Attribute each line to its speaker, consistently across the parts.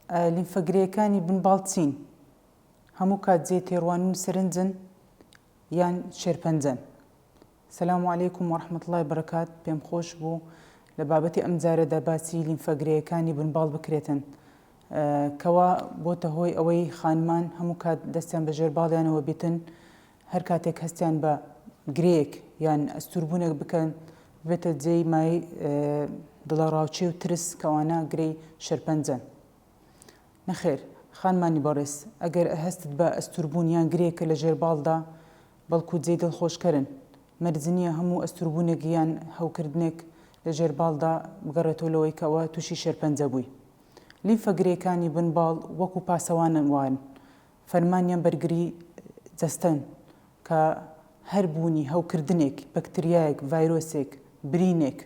Speaker 1: لیمفەگرێیەکانی بن باڵ چین؟ هەموو کات جێی تێڕوانین و سەرنجن یان شێرپەنجەن؟ سلام علیکم و رحمە اللە برکات پێم خۆش بوو لە بابەتی ئەم جارەدا باسی لیمفەگرێیەکانی بن باڵ بکرێتن کەوا بۆتە هۆی ئەوەی خانمان هەموو کات دەستیان بە ژێر باڵیانەوە بیتن هەر کاتێک هەستیان بە گرێیەک یان ئەستووربوونێک بکەن ببێتە جێی مایەی دڵەڕاوکێ و ترس کە ئەوانە گرێی شێرپەنجەن. نەخێر خانمانی بەڕێز ئەگەر هەستت بە ئەستووربوون یان گرێیەکە لە ژێر باڵدا بەڵکو جێی دڵخۆشکەرن. مەرج نییە هەموو ئەستووربوونێک یان هەوکردنێک لە ژێر باڵدا بگەڕێتەوە لەوەی کە ئەوە تووشی شێرپەنجە بووی. لیمفە گرێکانی بن باڵ وەکو پاسەوانن وان. فەرمان یان بەرگری جەستەن کە هەر بوونی هەوکردنێک، بەکتریایەک، ڤایرۆسێک، برینێک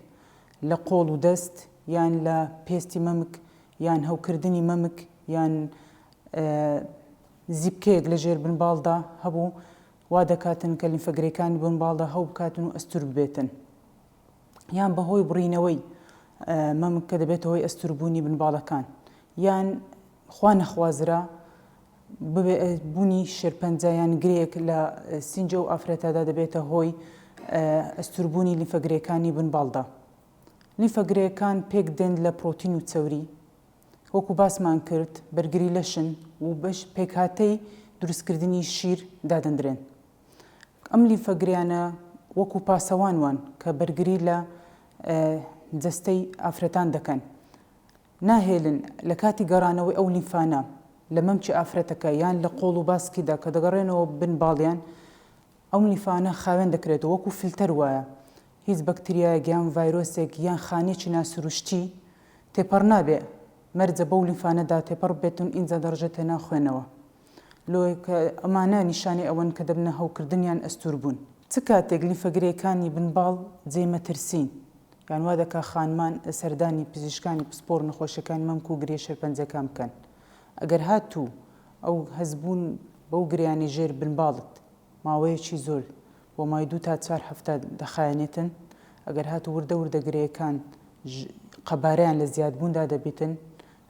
Speaker 1: لە قۆڵ و دەست یان لە پێستی مەمک یان هەوکردنی مەمک یان زیپکەیەک لە ژێر بن باڵدا هەبوو وا دەکاتن کە لیمفەگرێکانی بن باڵدا هەو بکاتن و ئەستور ببێتن یان بەهۆی بڕینەوەی مەمک کە دەبێتە هۆی ئەستوربوونی بنباڵەکان یان خوا نەخوازرا بوونی شێرپەنجە یان گرێیەک لە سینگی ئەو ئافرەتەدا دەبێتە هۆی ئەستوربوونی لیمفەگرێکانی بن باڵدا. لیمفەگرێکان پێک دێن لە پرۆتین و چەوری. وەکو باسمان کرد بەرگری لەشن و بەش پێکهاتەی دروستکردنی شیر دادەندرێن. ئەم لیمفەگرێیانە وەکو پاسەوان وان کە بەرگری لە جەستەی ئافرەتان دەکەن. ناهێلن لە کاتی گەڕانەوەی ئەو لیمفانە لە مەمکی ئافرەتەکە یان لە قۆڵ و باسکیدا کە دەگەڕێنەوە بن باڵیان ئەو لیمفانە خاوێن دەکرێتەوە وەکو فلتەر وایە هیچ بەکتریایەک یان ڤایرۆسێک یان خانەیەکی ناسروشتی تێپەڕ نابێ مەرجە بەو لیمفانەدا تێپەڕ ببێتن ئینجا دەڕژێتە ناو خوێنەوە لۆ کە ئەمانە نیشانەی ئەوەن کە دەبنە هەوکردن یان ئەستووربوون. چ کاتێک لیمفەگرێکانی بن باڵ جێی مەترسین یان وا دەکا خانمان سەردانی پزیشکانی پسپۆڕ نەخۆشیەکانی مەمک و گرێ شێرپەنجەکان بکەن ئەگەر هاتوو ئەو هەستبوون بەو گرێیانەی ژێر بن باڵت ماوەیەکی زۆر بۆ ماوەی دوو تا چوار هەفتە دەخایەنێتن ئەگەر هاتوو وردە وردە گرێیەکان قەبارەیان لە زیادبووندا دەبیتن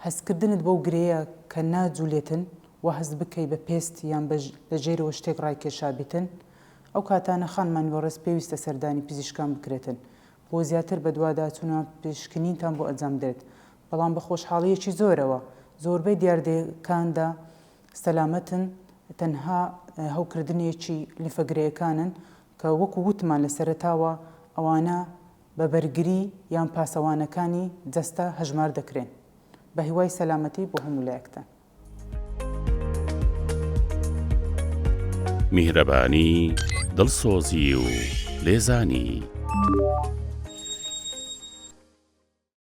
Speaker 1: هەستکردنت بەو گرێیە کە ناجولێتن وا هەست بکەی بە پێست یان بە لە ژێرەوە شتێک ڕایکێشابیتن ئەو کاتانە خانمانی بەڕێز پێویستە سەردانی پزیشکان بکرێتن بۆ زیاتر بەدواداچوون و پشکنینتان بۆ ئەنجام بدرێت، بەڵام بە خۆشحاڵییەکی زۆرەوە زۆربەی دیاردەکاندا سەلامەتن تەنها هەوکردنێکی لیفەگرێیەکانن کە وەکو وتمان لە سەرەتاوە ئەوانە بە بەرگری یان پاسەوانەکانی جەستە هەژمار دەکرێن. بەهیوای سەلامەتی بۆ هەموو لایەکتان.
Speaker 2: میهرەبانی، دڵسۆزی و لێزانی.